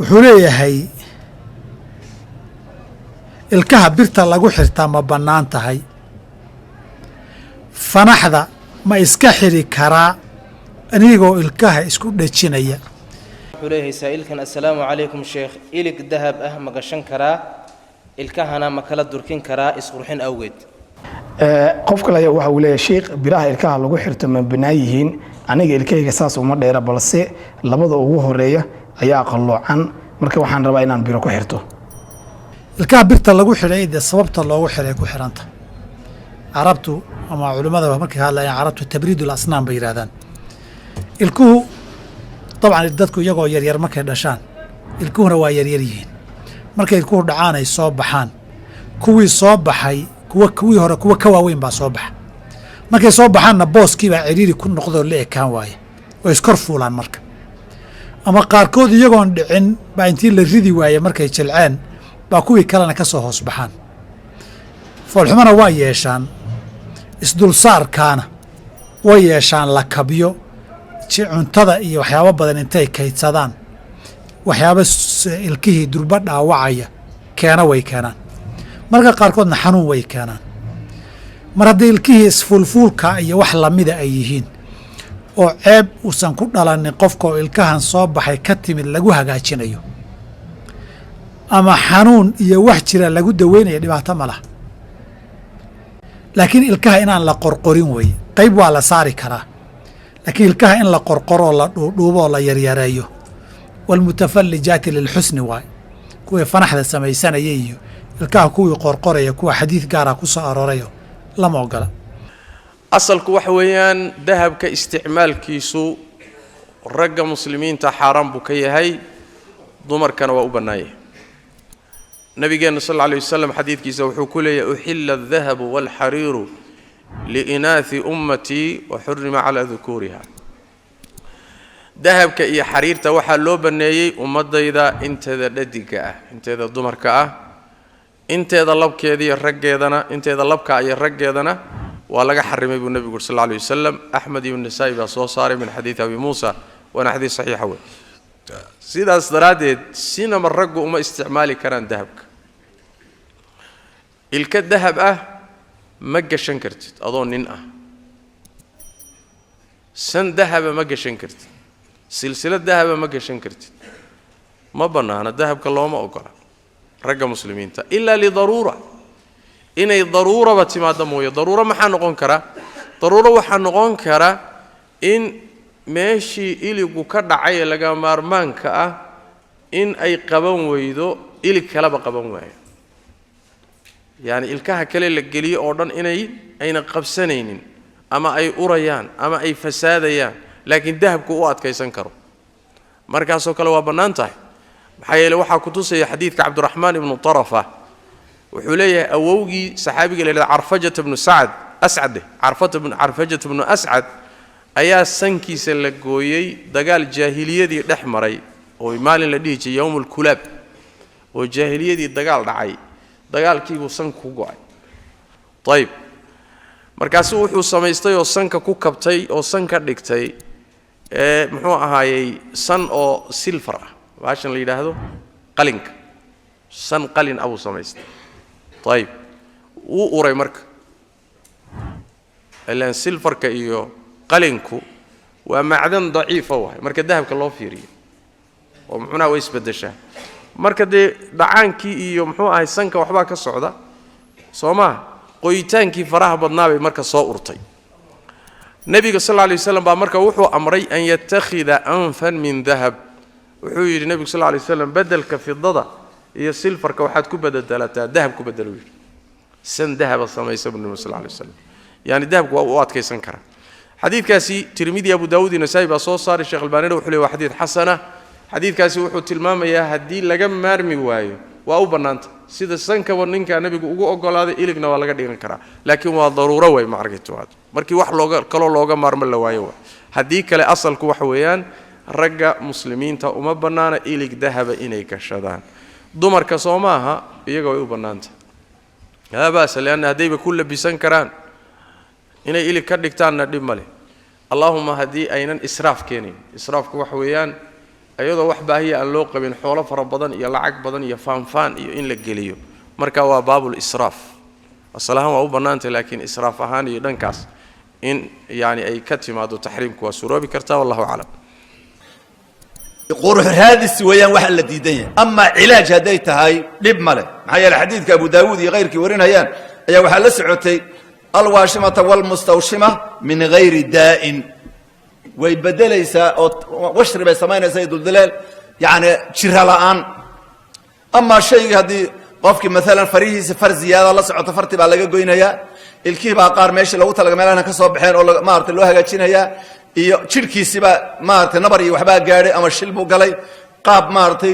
Wuxuu leeyahay, ilkaha birta lagu xirtaa ma bannaan tahay? Fanaxda ma iska xidhi karaa anigoo ilkaha isku dhejinaya? Wuxuu leeyahay saa'ilkan: assalaamu calaykum sheekh, ilig dahab ah ma gashan karaa, ilkahana ma kala durkin karaa isqurxin awgeed? Qof kale ayaa waxa uu leeyahay: sheikh, biraha ilkaha lagu xirto ma bannaan yihiin? Aniga ilkahayga saas uma dheera, balse labada ugu horeeya ayaa qalloocan, marka waxaan rabaa inaan biro ku xirto. Ilkaha birta lagu xidhay dee sababta loogu xidhay ku xidhanta. Carabtu ama culimmada markay ka hadlayaan, carabtu تبريد الأسنان bay yidhahdaan. Ilkuhu dabcan dadku iyagoo yaryar markay dhashaan ilkuhuna waa yaryar yihiin. Markay ilkuhu dhacaan ay soo baxaan, kuwii soo baxay kuwa kuwii hore kuwa ka waaweyn baa soo baxa. Markay soo baxaanna booskii baa ciriiri ku noqdoo la ekaan waaya, way iskor fuulaan. Marka ama qaarkood iyagoon dhicin baa intii la ridi waaye markay jilceen baa kuwii kalena ka soo hoos baxaan. Foolxumana waa yeeshaan, isdulsaarkaana way yeeshaan, lakabyo cuntada iyo waxyaabo badan intay kaydsadaan, waxyaabo ilkihii durbo dhaawacaya keena way keenaan. Marka qaarkoodna xanuun way keenaan. Mar haddii ilkihii isfuulfuulka iyo wax lamida ay yihiin oo ceeb uusan ku dhalanin qofka oo ilkahan soo baxay ka timid lagu hagaajinayo ama xanuun iyo wax jira lagu daweynaya, dhibaato ma laha. Laakiin ilkaha inaan la qorqorin weye. Qayb waa la saari karaa, laakiin ilkaha in la qorqoroo, la dhuudhuuboo, la yaryareeyo, والمتفلجات للحسن waay, kuwii fanaxda samaysanaya iyo ilkaha kuwii qorqoraya, kuwa xadiid gaara ku soo aroorayo lama ogola. Asalku waxa weeyaan dahabka isticmaalkiisu ragga muslimiinta xaaraan buu ka yahay, dumarkana waa u bannaan yahay. Nabigeenna sal alla alay wasalam xadiidkiisa wuxuu ku leeyahy: أحل الذهب والحرير لإناث أمتي وحرم على ذكورها. Dahabka iyo xariirta waxaa loo banneeyey ummaddayda inteeda dhadiga ah, inteeda dumarka ah. Inteeda labkeeda iyo raggeedana, inteeda labka iyo raggeedana waa laga xarimay, buu nebigu uri sal alla alay wasalam. Axmed ibnu Nasaa'i baa soo saaray min xadiidi Abi Muusa, waana xadiis saxiixa wey. Sidaas daraaddeed sinaba raggu uma isticmaali karaan dahabka. Ilka dahab ah ma gashan kartid adoo nin ah, san dahaba ma gashan kartid, silsilad dahaba ma gashan kartid, ma bannaana. Dahabka looma ogola ragga muslimiinta إلا لضرورة, inay daruuraba timaaddo mooye. Daruuro maxaa noqon kara? Daruuro waxaa noqon kara in meeshii iligu ka dhacay ee laga maarmaanka ah in ay qaban weydo, ilig kaleba qaban waayo, yacni ilkaha kale la geliyo oo dhan inay ayna qabsanaynin ama ay urayaan ama ay fasaadayaan, laakiin dahabku u adkaysan karo, markaasoo kale waa bannaan tahay. Maxaa yeele waxaa ku tusaya xadiidka Cabdiraxmaan ibnu Tarafa. Wuxuu leeyahay awowgii saxaabiga la yidhahda Carfajata bnu Sacad, Ascade, Carfajata bnu Ascad ayaa sankiisa la gooyey dagaal jaahiliyadii dhex maray oo maalin la dhihi jiray يوم الكلاب, oo jaahiliyadii dagaal dhacay. Dagaalkiibuu sanka ku go'ay. Ayib, markaasuu wuxuu samaystay oo sanka ku kabtay oo san ka dhigtay ee muxuu ahaayey, san oo silver ah, baashan la yidhaahdo qalinka, san qalin ah buu samaystay. Ayib, wuu uray marka, ilaan silfarka iyo qalinku waa macdan daciifa waay marka dahabka loo fiiriyo, oo muxuunaha way isbeddeshaa. Marka dee dhacaankii iyo muxuu ahay sanka waxbaa ka socda, soo maa? Qoyitaankii faraha badnaa bay marka soo urtay. Nebiga sal alla alay waslam baa marka wuxuu amray أن يتخذ أنفا من ذهب. Wuxuu yidhi nebigu sal alla alay waslam: beddelka fidada iyo silfarka waxaad ku bedelataa dahab ku bedelo. Yidhi: san dahaba samaysa, buu nebigu sal alla alay waslam. Yani dahabku waa u adkaysan karaa. Xadiidkaasi Tirmidi, Abu Daawud iyo Nasaa'i baa soo saaray. Sheekh Albaanina wuxuu ley waa xadiid xasana. Xadiidkaasi wuxuu tilmaamayaa haddii laga maarmi waayo waa u bannaanta, sida sankaba ninkaa nebigu ugu ogolaaday, iligna waa laga dhigan karaa, laakiin waa daruuro way maaragtay, markii wax looga kaloo looga maarmo la waayo waay. Haddii kale asalku waxa weeyaan ragga muslimiinta uma bannaana ilig dahaba inay gashadaan. Dumarka soo maaha, iyaga way u bannaanta, لا بأس, لأن haddayba ku labisan karaan inay ilig ka dhigtaanna dhib ma leh, allaahuma haddii aynan israaf keenayn. Israafku waxa weeyaan Iyadoo wax baahiya aan loo qabin, xoolo fara badan iyo lacag badan iyo faanfaan iyo in la geliyo, marka waa baabul israaf. Asal ahaan waa u bannaantay, laakiin israaf ahaan iyo dhankaas in yani ay ka timaado taxriimku waa suroobi kartaa, wallahu aclam. Qurux raadis weeyaan waxa la diidan yahay. Amaa cilaaj hadday tahay dhib ma leh, maxaa yeele xadiidka Abu Daawuud iyo kayrkii warinayaan ayaa waxaa la socotay alwaashimata walmustawshima min gayri daa'in. Way bedelaysaa oo washri bay samaynaysaa iyo dulduleel, yacni jira la'aan. Amaa shaygii haddii qofkii maalan farihiisa far ziyaada la socoto, farti baa laga goynayaa, ilkihii baa qaar meeshii lagu talaga meelahana ka soo baxeen oo maarata loo hagaajinayaa, iyo jidhkiisiibaa maaragtay nabar iyo waxbaa gaadhay ama shil buu galay, qaab maaragtay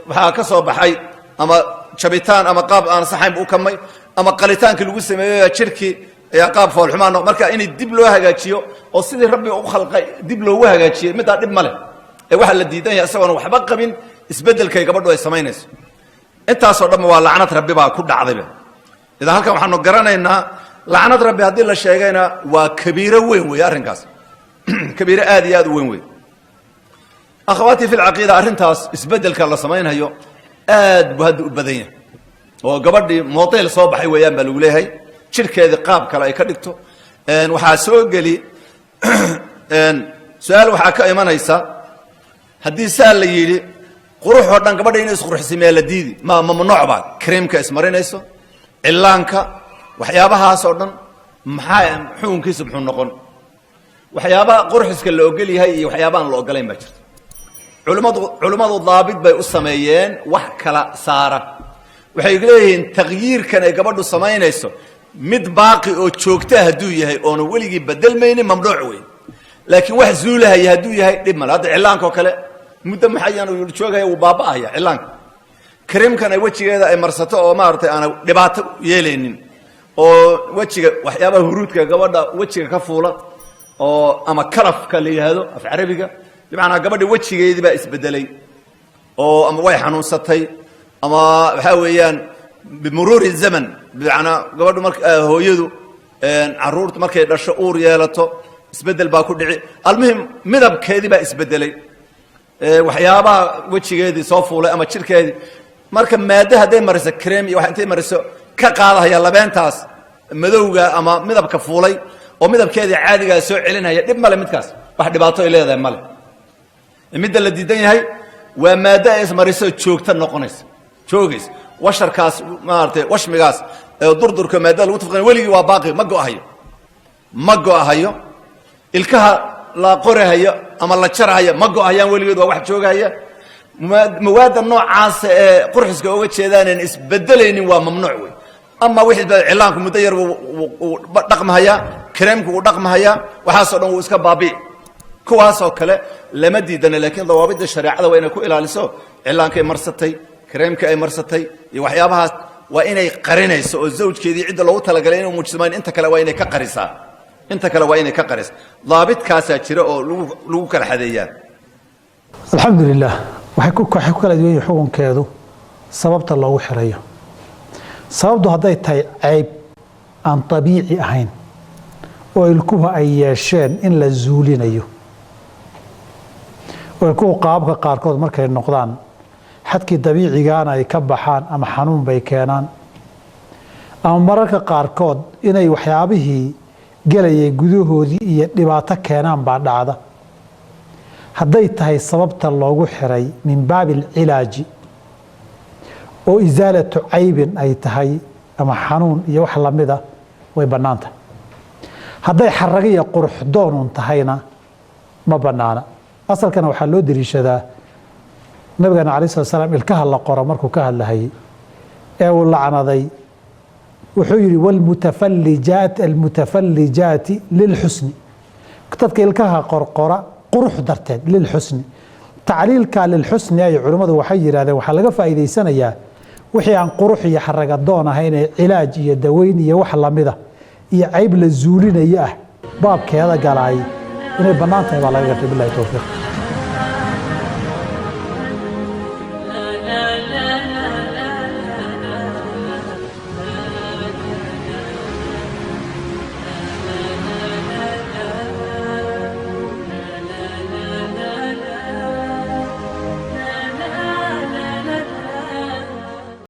waxaa ka soo baxay ama jabitaan ama qaab aan saxayn buu u kamay ama qalitaankii lagu sameeyo jidhkii ayaa qaab foolxumaa noq. Marka inay dib loo hagaajiyo oo sidii Rabbi u khalqay dib loogu hagaajiyey, middaa dhib ma leh. Ee waxaa la diidan yahay isagoona waxba qabin isbeddelkay gabadhu ay samaynayso. Intaasoo dhanba waa lacnad Rabbi baa ku dhacdayba. Idan halkan waxaanu garanaynaa lacnad Rabbi haddii la sheegayna waa kabiiro weyn weeye arrinkaas, kabiiro aad iyo aad u weyn wey. Akhawaatii fi lcaqiida, arrintaas isbeddelka la samaynhayo aad buu hadda u badan yahay, oo gabadhii model soo baxay weeyaan baa lagu leeyahay, jidhkeedii qaab kale ay ka dhigto. Waxaa soo geli su-aal, waxaa ka imanaysa haddii saa la yidhi qurux oo dhan gabadha inay isqurxisay miyaa la diidi? Ma mamnuuc ba creamka ismarinayso, cillaanka, waxyaabahaas oo dhan maxaa xukunkiisu muxuu noqon? Waxyaabaha qurxiska la ogol yahay iyo waxyaabahan la ogolayn baa jirta. Culimmadu daabit bay u sameeyeen wax kala saara. Waxay leeyihiin takhyiirkan ay gabadhu samaynayso mid baaqi oo joogta hadduu yahay oona weligii bedelmaynin, mamnuuc wey. Laakiin wax zuulahaya hadduu yahay dhib male. Hadda cillaanka oo kale muddo maxayan uu joogaya, wuu baaba'aya cillaanka. Kareemkan ay wejigeeda ay marsato oo maaragtay aana dhibaato yeelaynin, oo wejiga waxyaabaha huruudka gabadha wejiga ka fuula oo ama kalafka la yidhaahdo af Carabiga, bimacnaa gabadha wejigeedii baa isbedelay oo ama way xanuunsatay ama waxaa weeyaan bimuruuri zaman, bimacnaa gabadhu mark hooyadu carruurta markay dhasho, uur yeelato, isbeddel baa ku dhici. Almuhim, midabkeedii baa isbedelay, waxyaabaha wejigeedii soo fuulay ama jidhkeedii. Marka maaddo hadday mariso, cream iyo wax intay mariso ka qaadahaya labeentaas madowga ama midabka fuulay oo midabkeedii caadigaa soo celinaya, dhib male midkaas, wax dhibaato ay leedahay male. Midda la diidan yahay waa maaddo ay ismariso joogta noqonaysa, joogaysa, washarkaas maaragtay washmigaas durdurka maadada lagu tafaqan weligii waa baaqi, ma go'ahayo, ma go'ahayo. Ilkaha la qorahayo ama la jarhayo ma go'ahayaan weligood, waa wax joogahaya. Mawaadda noocaasa ee qurxiska oga jeedaanen isbedelaynin waa mamnuuc wey. Ama wixii cillaanku muddo yar wuu dhaqmahayaa, kareemku wuu dhaqmahayaa, waxaasoo dhan wuu iska baabi'i. Kuwaasoo kale lama diidana, laakiin dawaabidda shareecada waa inay ku ilaaliso. Cillaankay marsatay, kareemka ay marsatay iyo waxyaabahaas waa inay qarinayso oo zawjkeedii cidda loogu talagalay inuu muujismayn, inta kale waa inay ka qarisaa, inta kale waa inay ka qarisa. Daabidkaasaa jira oo lagu kala xadeeyaa. Alxamdulilah, waxay ku kala duwan yihin xukunkeedu sababta loogu xirayo. Sababtu hadday tahay ceyb aan abiici ahayn oo ilkuhu ay yeesheen in la zuulinayo, oo ilkuhu qaababka qaarkood markay noqdaan xadkii dabiicigaana ay ka baxaan, ama xanuun bay keenaan, ama mararka qaarkood inay waxyaabihii gelayay gudahoodii iyo dhibaato keenaan baa dhacda. Hadday tahay sababta loogu xiray min baabi alcilaaji oo isaalatu caybin ay tahay ama xanuun iyo wax lamida, way bannaan tahay. Hadday xarago iyo quruxdoonun tahayna ma bannaana. Asalkana waxaa loo deliishadaa nabigeena alai slat slam ilkaha la qoro markuu ka hadlahayay ee uu lacnaday, wuxuu yidhi wlmutafallijaat almutafallijaati lilxusni, dadka ilkaha qorqora qurux darteed, lilxusni. Tacliilka lilxusni ay culimmadu waxay yidhahdeen waxaa laga faa'iidaysanayaa wixii aan qurux iyo xaragadoon ahayn ee cilaaj iyo daweyn iyo wax lamida iyo cayb la zuulinayo ah baabkeeda galaay inay bannaan tahay baa laga gartay. Billahi towfiiq.